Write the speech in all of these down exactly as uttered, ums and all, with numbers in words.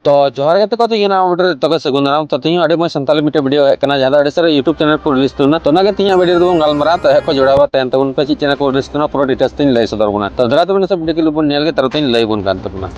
ᱛᱚ ᱡᱚᱦᱟᱨ ᱜᱮ ᱜᱟᱛᱮ ᱠᱚ, ᱛᱮᱦᱮᱧ ᱱᱟᱣᱟ video ᱨᱮ ᱡᱚᱛᱚ ᱜᱮ ᱥᱟᱹᱜᱩᱱ ᱫᱟᱨᱟᱢ᱾ ᱛᱚ ᱛᱮᱦᱮᱧ ᱦᱚᱸ ᱟᱹᱰᱤ ᱢᱚᱡᱽ ᱥᱟᱱᱛᱟᱲᱤ ᱢᱤᱫᱴᱮᱡ video ᱦᱮᱡ ᱠᱟᱱᱟ, ᱡᱟᱦᱟᱸ ᱫᱚ ᱟᱹᱰᱤ ᱥᱟᱨᱟ YouTube channel ᱠᱚ release ᱛᱟᱵᱚᱱᱟ᱾ ᱛᱚ ᱚᱱᱟᱜᱮ ᱛᱮᱦᱮᱧᱟᱜ video ᱨᱮᱫᱚ ᱵᱚᱱ ᱜᱟᱞᱢᱟᱨᱟᱣᱟ᱾ ᱛᱚ ᱮᱦᱚᱵ ᱠᱷᱚᱱ ᱡᱚᱲᱟᱣ ᱛᱟᱦᱮᱱ ᱛᱟᱵᱚᱱ ᱯᱮ, ᱪᱮᱫ channel ᱠᱚ release ᱛᱟᱵᱚᱱᱟ ᱯᱩᱨᱟᱹ details ᱛᱮᱧ ᱞᱟᱹᱭ ᱥᱚᱫᱚᱨ ᱵᱚᱱᱟ᱾ ᱛᱚ ᱫᱮᱞᱟ ᱛᱚᱵᱮ ᱱᱟᱥᱮ video clip ᱵᱚᱱ ᱧᱮᱞ ᱜᱮ, ᱛᱟᱨᱯᱚᱨ ᱛᱮᱧ ᱞᱟᱹᱭ ᱵᱚᱱ ᱠᱟᱱ ᱛᱟᱵᱚᱱᱟ᱾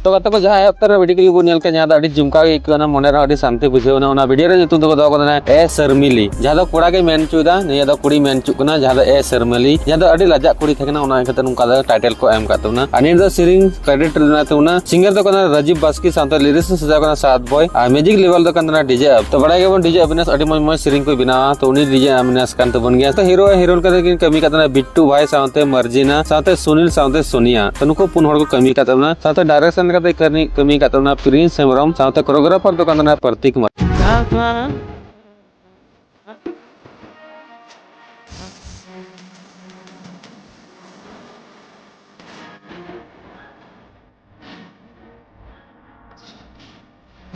ᱛᱚ ᱜᱟᱛᱮ ᱠᱚ, ᱡᱟᱦᱟᱸ ᱮᱦᱚᱵ ᱩᱛᱟᱹᱨ ᱨᱮ video clip ᱵᱚᱱ ᱧᱮᱞ ᱠᱮᱫ, ᱡᱟᱦᱟᱸ ᱫᱚ ᱟᱹᱰᱤ ᱡᱚᱢᱠᱟᱣ ᱜᱮ ᱟᱹᱭᱠᱟᱹᱣ ᱮᱱᱟ, ᱢᱚᱱᱮ ᱨᱮᱦᱚᱸ ᱟᱹᱰᱤ ᱥᱟᱱᱛᱤ ᱵᱩᱡᱷᱟᱹᱣ ᱮᱱᱟ᱾ ᱚᱱᱟ video ᱨᱮ ᱧᱩᱛᱩᱢ ᱫᱚᱠᱚ ᱫᱚᱦᱚ ᱠᱟᱫᱟ ᱮ ᱥᱟᱨᱢᱤᱞᱤ, ᱡᱟᱦᱟᱸ ᱫᱚ ᱠᱚᱲᱟ ᱜᱮ ᱢᱮᱱ ᱦᱚᱪᱚᱭᱮᱫᱟ, ᱱᱤᱭᱟᱹ ᱫᱚ ᱠᱩᱲᱤ ᱢᱮᱱ ᱦᱚᱪᱚᱜ ᱠᱟᱱᱟ, ᱡᱟᱦᱟᱸ ᱫᱚ ᱮ ᱥᱟᱨᱢᱤᱞᱤ, ᱡᱟᱦᱟᱸ ᱫᱚ ᱟᱹᱰᱤ ᱞᱟᱡᱟᱜ ᱠᱩᱲᱤ ᱛᱟᱦᱮᱸ ᱠᱟᱱᱟ, ᱚᱱᱟ ᱤᱭᱠᱟᱹᱛᱮ ᱱᱚᱝᱠᱟ ᱫᱚ title ᱠᱚ ᱮᱢ ᱠᱟᱫ ᱛᱟᱵᱚᱱᱟ᱾ ᱟᱨ ᱱᱤᱭᱟᱹ ᱫᱚ ᱥᱮᱨᱮᱧ credit ᱨᱮ ᱢᱮᱱᱟᱜ ᱛᱟᱵᱚᱱᱟ, singer ᱫᱚ ᱠᱟᱱᱟ ᱨᱟᱡᱤᱵ ᱵᱟᱥᱠᱮ, ᱥᱟᱶᱛᱮ lyrics ᱥᱟᱡᱟᱣ ᱠᱟᱱᱟ ᱥᱟᱛ ᱵᱚᱭ, ᱟᱨ music level ᱫᱚ ᱠᱟᱱ ᱛᱟᱵᱚᱱᱟ DJ ᱟᱵ᱾ ᱛᱚ ᱵᱟᱲᱟᱭ ᱜᱮᱭᱟᱵᱚᱱ DJ ᱚᱵᱤᱱᱟᱥ ᱟᱹᱰᱤ ᱢᱚᱡᱽ ᱢᱚᱡᱽ ᱥᱮᱨᱮᱧ ᱠᱚᱭ ᱵᱮᱱᱟᱣᱟ, ᱛᱚ ᱩᱱᱤ DJ ᱚᱵᱤᱱᱟᱥ ᱠᱟᱱ ᱛᱟᱵᱚᱱ ᱜᱮᱭᱟ᱾ ᱛᱚ hero ᱟᱨ heroine ᱠᱟᱛᱮ ᱠᱤᱱ ᱠᱟᱹᱢᱤ ᱠᱟᱫ ᱛᱟᱵᱚᱱᱟ ᱵᱤᱴᱴᱩ ᱵᱷᱟᱭ ᱥᱟᱶᱛᱮ ᱢᱟᱨᱡᱤᱱᱟ ᱥᱟᱶᱛᱮ ᱥᱩᱱᱤᱞ ᱥᱟᱶᱛᱮ ᱥᱳᱱᱤᱭᱟ᱾ ᱛᱚ ᱱᱩᱠᱩ ᱯᱩᱱ ᱦᱚᱲ ᱠᱚ ᱠᱟᱹᱢᱤ ᱠᱟᱫ ᱛᱟᱵᱚᱱᱟ᱾ ᱥᱟᱶᱛᱮ direction ᱠᱟᱛᱮ ᱠᱟᱹᱢᱤ, ᱠᱟᱹᱢᱤ ᱠᱟᱫ ᱛᱟᱵᱚᱱᱟ ᱯᱨᱤᱱᱥ ᱦᱮᱢᱵᱨᱚᱢ, ᱥᱟᱶᱛᱮ choreographer ᱫᱚ ᱠᱟᱱ ᱛᱟᱵᱚᱱᱟ ᱯᱨᱚᱛᱤᱠ ᱢᱟᱨᱰᱤ᱾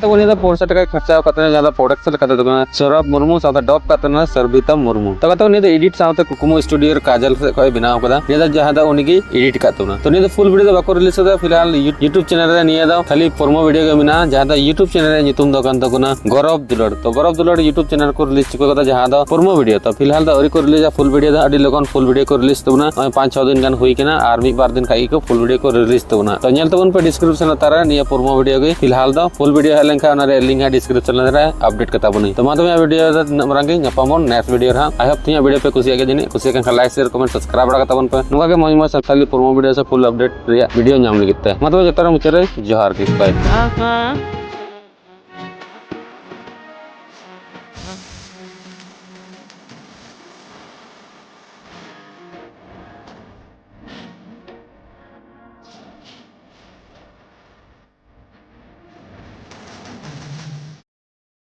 ᱛᱚ ᱩᱱᱤ ᱫᱚ ᱯᱩᱱ ᱥᱟᱭ ᱴᱟᱠᱟᱭ ᱠᱷᱚᱨᱪᱟ ᱟᱠᱟᱫ ᱛᱟᱦᱮᱱᱟ, ᱡᱟᱦᱟᱸ ᱫᱚ production ᱞᱮᱠᱟᱛᱮ ᱫᱚ ᱠᱟᱱᱟ ᱥᱚᱨᱚᱵ ᱢᱩᱨᱢᱩ, ᱥᱟᱶᱛᱮ ᱰᱚᱵ ᱠᱟᱜ ᱛᱟᱦᱮᱱᱟ ᱥᱚᱨᱵᱤᱛᱟ ᱢᱩᱨᱢᱩ᱾ ᱛᱚ ᱜᱟᱛᱮ, ᱩᱱᱤ ᱫᱚ edit ᱥᱟᱶᱛᱮ ᱠᱩᱠᱢᱩ studio ᱨᱮ ᱠᱟᱡᱚᱞ ᱥᱮᱫ ᱠᱷᱚᱱ ᱵᱮᱱᱟᱣ ᱠᱟᱫᱟ, ᱱᱤᱭᱟᱹ ᱫᱚ ᱡᱟᱦᱟᱸ ᱫᱚ ᱩᱱᱤ ᱜᱮ edit ᱠᱟᱜ ᱛᱟᱵᱚᱱᱟ᱾ ᱛᱚ ᱱᱤᱭᱟᱹ ᱫᱚ full video ᱫᱚ ᱵᱟᱠᱚ release ᱠᱟᱫᱟ, ᱯᱷᱤᱞᱦᱟᱞ ᱭᱩ-, YouTube channel ᱨᱮ ᱱᱤᱭᱟᱹ ᱫᱚ ᱠᱷᱟᱹᱞᱤ promo video ᱜᱮ ᱢᱮᱱᱟᱜᱼᱟ, ᱡᱟᱦᱟᱸ ᱫᱚ YouTube channel ᱨᱮᱭᱟᱜ ᱧᱩᱛᱩᱢ ᱫᱚ ᱠᱟᱱ ᱛᱟᱵᱚᱱᱟ ᱜᱚᱨᱚᱵ ᱫᱩᱞᱟᱹᱲ᱾ ᱛᱚ ᱜᱚᱨᱚᱵ ᱫᱩᱞᱟᱹᱲ YouTube channel ᱠᱚ release ᱪᱩᱠᱟᱹ ᱠᱟᱫᱟ, ᱡᱟᱦᱟᱸ ᱫᱚ promo video᱾ ᱛᱚ ᱯᱷᱤᱞᱦᱟᱞ ᱫᱚ ᱟᱹᱣᱨᱤ ᱠᱚ release ᱟ full video ᱫᱚ, ᱟᱹᱰᱤ ᱞᱚᱜᱚᱱ full video ᱠᱚ release ᱛᱟᱵᱚᱱᱟ᱾ ᱱᱚᱜᱼᱚᱭ ᱯᱟᱸᱪ ᱪᱷᱚ ᱫᱤᱱ ᱜᱟᱱ ᱦᱩᱭ ᱠᱟᱱᱟ, ᱟᱨ ᱢᱤᱫ ᱵᱟᱨ ᱫᱤᱱ ᱠᱷᱟᱡ ᱜᱮᱠᱚ full video ᱠᱚ release ᱛᱟᱵᱚᱱᱟ᱾ ᱛᱚ ᱧᱮᱞ ᱛᱟᱵᱚᱱ ᱯᱮ description ᱞᱟᱛᱟᱨ ᱨᱮ ᱱᱤᱭᱟᱹ promo video ᱜᱮ᱾ ᱯᱷᱤᱞᱦᱟᱞ ᱫᱚ full video ᱦᱮᱡ ᱞᱮᱱᱠᱷᱟᱱ ᱚᱱᱟ ᱨᱮᱭᱟᱜ link ᱦᱟᱸᱜ description ᱞᱟᱛᱟᱨ ᱨᱮ update ᱠᱟᱛᱟ ᱵᱚᱱᱟᱹᱧ᱾ ᱛᱚ ᱢᱟ ᱛᱚᱵᱮ video ᱫᱚ ᱱᱤᱱᱟᱹᱜ ᱢᱟᱨᱟᱝ ᱜᱮ, ᱧᱟᱯᱟᱢ ᱵᱚᱱ next video ᱨᱮ ᱦᱟᱸᱜ᱾ I hope ᱛᱮᱦᱮᱧᱟᱜ video ᱯᱮ ᱠᱩᱥᱤᱭᱟᱜ ᱜᱮᱭᱟ ᱡᱟᱹᱱᱤᱡ, ᱠᱩᱥᱤᱭᱟᱜ ᱠᱟᱱ ᱠᱷᱟᱱ like, share, comment, subscribe ᱵᱟᱲᱟ ᱠᱟᱛᱟ ᱵᱚᱱ ᱯᱮ᱾ ᱱᱚᱝᱠᱟ ᱜᱮ ᱢᱚᱡᱽ ᱢᱚᱡᱽ ᱥᱟᱱᱛᱟᱲᱤ promo video ᱥᱮ full update ᱨᱮᱭᱟᱜ video ᱧᱟᱢ ᱞᱟᱹᱜᱤᱫ ᱛᱮ᱾ ᱢᱟ ᱛᱚᱵᱮ ᱡᱚᱛᱚ ᱦᱚᱲ ᱢᱩᱪᱟᱹᱫ ᱨᱮ ᱡᱚᱦᱟᱨ ᱜᱮ, bye᱾